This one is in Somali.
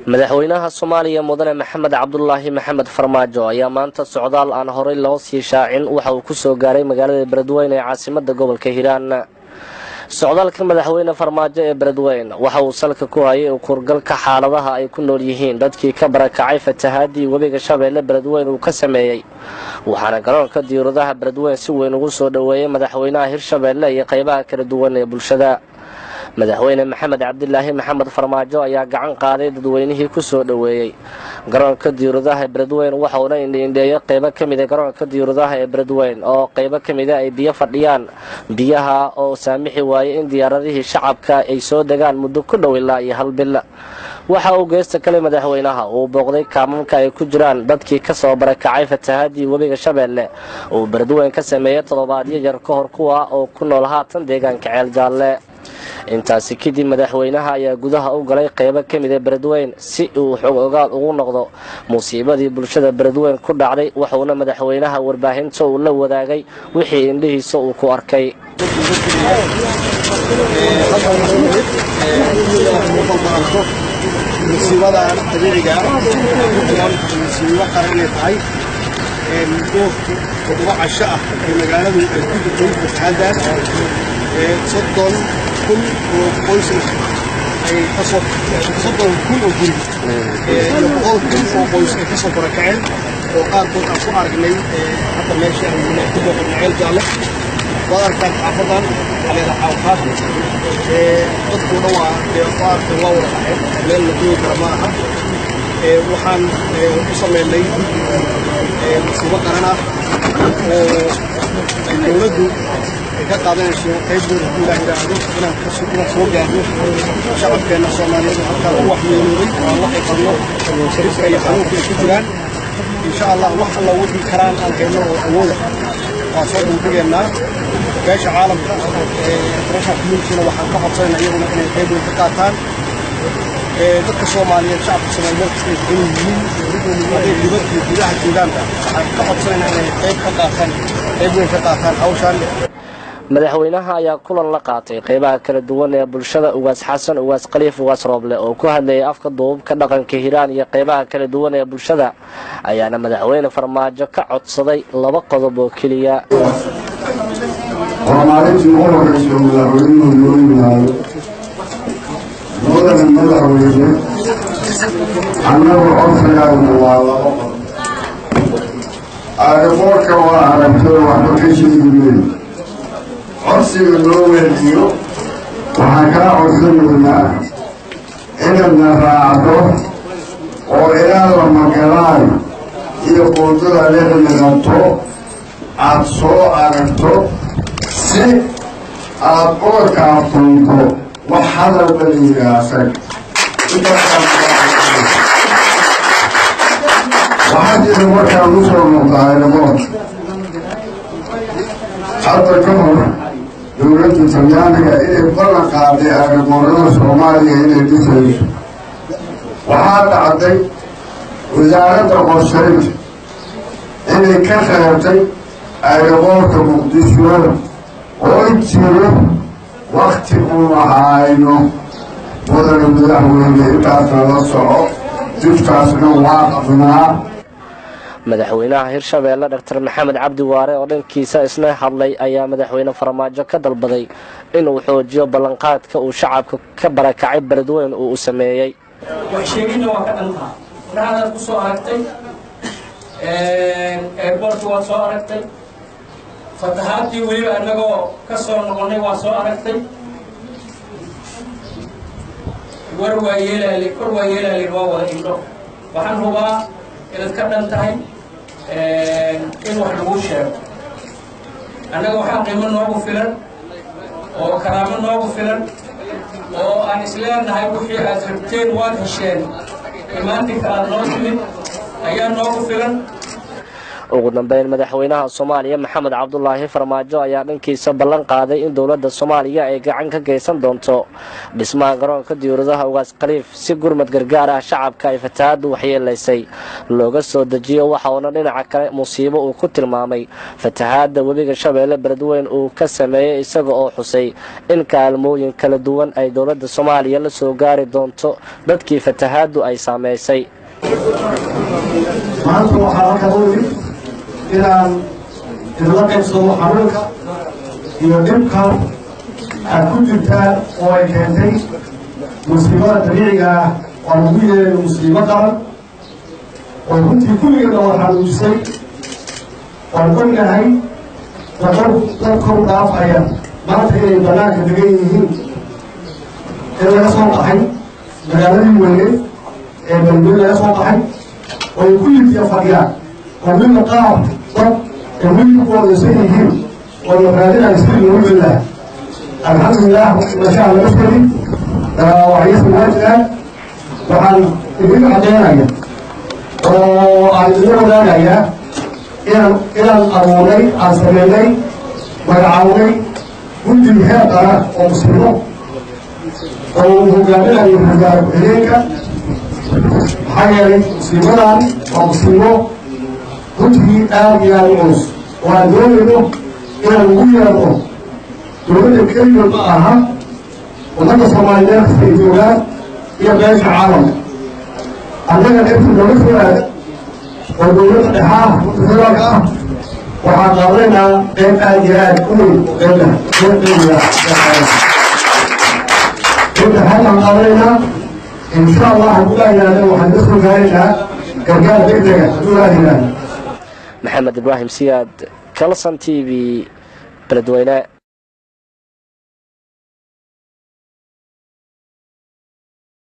Madaxweynaha Soomaaliya, Mudane Maxamed Cabdulaahi Maxamed Farmaajo, ayaa maanta socdaal aan horey loo sii shaacin waxa uu ku soo gaaray magaalada Beledweyne ee caasimada gobolka Hiiraan. Socdaalka Madaxweyne Farmaajo ee Beledweyne waxa uu salka ku hayay ukurgalka xaaladaha ay ku nool yihiin dadkii ka barakacay fatahaadii webiga Shabeelle Beledweyne uu ka sameeyey, waxaana garoonka diyauradaha Beledweyne si weyn ugu soo dhoweeyey madaxweynaha Hirshabeelle iyo qaybaha kala duwan ee bulshada. Madaxweyne Maxamed Cabdilaahi Maxamed Farmaajo ayaa gacan qaaday dadweynihii ku soo dhoweeyey garoonka diyauradaha Beledweyne, waxauna indhiindheeyay qaybo ka mida garoonka diyauradaha ee Beledweyne oo qaybo ka mida ay biyo fadhiyaan, biyaha oo saamixi waayey in diyaaradihii shacabka ay soo degaan muddo ku dhow ilaa iyo hal bil. Waxa uu geesta kale madaxweynaha uu booqday kaamamka ay ku jiraan dadkii kasoo barakacay fatahaadii webiga Shabeelle uu Beledweyne ka sameeyey toddobaadyo yar ka hor, kuwa oo ku nool haatan deegaanka Ceel Jaalle. Intaasi kadib madaxweynaha ayaa gudaha u galay qaybo ka mida Beledweyne si uu xog ogaal ugu noqdo musiibadii bulshada Beledweyne ku dhacday, wuxuuna madaxweynaha warbaahinta uu la wadaagay wixii indhihiisa uu ku arkay. Musiibadan dabiiciga ah musiibo qaran inay tahay, muddo 7 casho ah ee magaaladu ay ku jirtay fatahaadaas, 30,000 oo qoysna ay kasoo, 30,000 oo guri iyo 100,000 oo qoys ay kasoo barakaceen, oo qaarkood aan ku aragnay hadda meesha aan ku booqanay Ceel Jaalle. Waad aragtaan xaafadan xaleeda xaawqaad, dadku dhan waa aragteen, waa wada qaxeen, meel la joogi kara ma aha. Waxaan u samaynay guddi musiibo qaran ah oo ay dowladdu ay ka qaadanayso qaybdooda, hadduu Ilaah yidhaahdo, inaan soo gaarno shacabkeenna Soomaaliyeed oo halkaa ku waxyeeloobay oo aan la qaybsanno dhibka iyo xanuunka ay ku jiraan. Insha Allah, wax alla wixii karaan aan hayno oo awooda waa soo duldhigeennaa. Beesha caalamka, international communityna, waxaan ka codsanayna iyaguna inay qayb weyn ka qaataan. Dadka Soomaaliyeed, shacabka Soomaaliyeed, meel kasta ay degan yihiin, hadday dibad iyo gudaha joogaanba, waxaan ka codsanaynaa inay qayb ka qaataan, qayb weyn ka qaataan hawshan. Madaxweynaha ayaa kulan la qaatay qeybaha kala duwan ee bulshada. Ugaas Xasan Ugaas Khaliif Ugaas Rooble oo ku hadlayay afka duubabka dhaqanka Hiiraan iyo qeybaha kala duwan ee bulshada ayaana Madaxweyne Farmaajo ka codsaday 2 qodob oo keliya. Waa maalintii ugu horreysay oo madaxweynuhu noo yimaado. Mudane madaxweyne, annagu codsigaynu waa 2 qodob. Airboortka waa aragtay, waxba ka sheegi weyn. Codsiga noo weheliyo, waxaan kaa codsanaynaa inaadna raacdo oo ilaa Lamagalaay iyo buundada lixliqato aad soo aragto si aad uga kaaftoonto wax hadalba la yidhaha asaga. Waxaa jira markaan u soo noqda airboort, hadda ka hor dowladda Talyaaniga inay ballan qaaday airboorada Soomaaliya inay dhisayso. Waxaa dhacday wasaaradda qorshaynta inay ka reebtay airboorka Muqdisho oo jiro wakti uu ahayno. Mudane madaxweyne, intaasna la soco, dibtaasna waa qabnaa. Madaxweynaha Hirshabeelle, Dhaktar Maxamed Cabdi Waare, oo dhankiisa isna hadlay ayaa Madaxweyne Farmaajo ka dalbaday inuu xoojiyo ballanqaadka uu shacabka ka barakacay Beledweyne uu u sameeyey. Wax sheegidna waa ka dhantaha indhahaadaad ku soo aragtay airboortka, waad soo aragtay fatahaadii, weliba annagoo ka soo noqonnay waa soo aragtay. War waa yeelaali, kor waa yeelaali, waa wada indho. Waxaan hubaa inaad ka dhan tahay in wax lagu sheego. Annaga waxaa qiimo noogu filan oo karaamo noogu filan oo aan isleenahay wixii aad rabteen waad hesheen, imaatinka aad noo timid ayaa noogu filan. Ugu dambeyn, madaxweynaha Soomaaliya Maxamed Cabdulaahi Farmaajo ayaa dhankiisa ballan qaaday in dowladda Soomaaliya ay gacan ka geysan doonto dhismaha garoonka diyuuradaha Ugaas Khaliif, si gurmad gargaar ah shacabka ay fatahaaddu waxyeelaysay looga soo dejiyo. Waxa uuna dhinaca kale musiibo uu ku tilmaamay fatahaadda webiga Shabeelle Beledweyn uu ka sameeyey, isaga oo xusay in kaalmooyin kala duwan ay dowladda Soomaaliya la soo gaari doonto dadkii fatahaaddu ay saameysay. Maanta waxaa halkan u imid inaan idinla qaybsado xanuunka iyo dhibka aad ku jirtaan oo ay keentay musiibada dabiiciga ah oo lagu yeerayo musiibo qaran, oo runtii kulligeedna waa xanuujisay. Waan ognahay 100 dad kor dhaafaya maanta inay bannaanka degan yihiin, in laga soo qaxay magaaladii weyneed ee Beledweyne laga soo qaxay oo ay kulligiiya fadhiyaan, oo weliba qaar dad ay weli ku odaysan yihiin oo la raadinayo sidii loogu geli lahaa. Alxamdulilah, mashaa laga sheegin, dhaawacyasa waa jiraan. Waxaan idin caddeynaya oo aan idinla wadaagayaa inaan abuurnay, aan sameynay, magacawnay guddi heer qaran oo musiibo oo uu hogaaminayo hogaar ku-xigeenka, maxaa yeelay musiibadan waa musiibo runtii aad iyo aad u culus oo aan doonayno inaan ugu yeerno dowladda keliya ma aha, ummadda Soomaaliyeed kasta ay joogaan iyo beesha caalamka. Annaga qaybta nooga soo aada oo dowladda dhexaah federaalka ah waxaan qaadanaynaa qayb aad iyo aad u weyn oo qaybda qaybqaybiga qaybta xaal qaadanaynaa. Insha Allah, hadduu Ilaah yidhaahdo, waxaan la soo gaaraynaa gargaar degdega, hadduu Ilaah yidhaahdo. Maxamed Ibraahim Siyaad, Kalson TV, Beledweyne.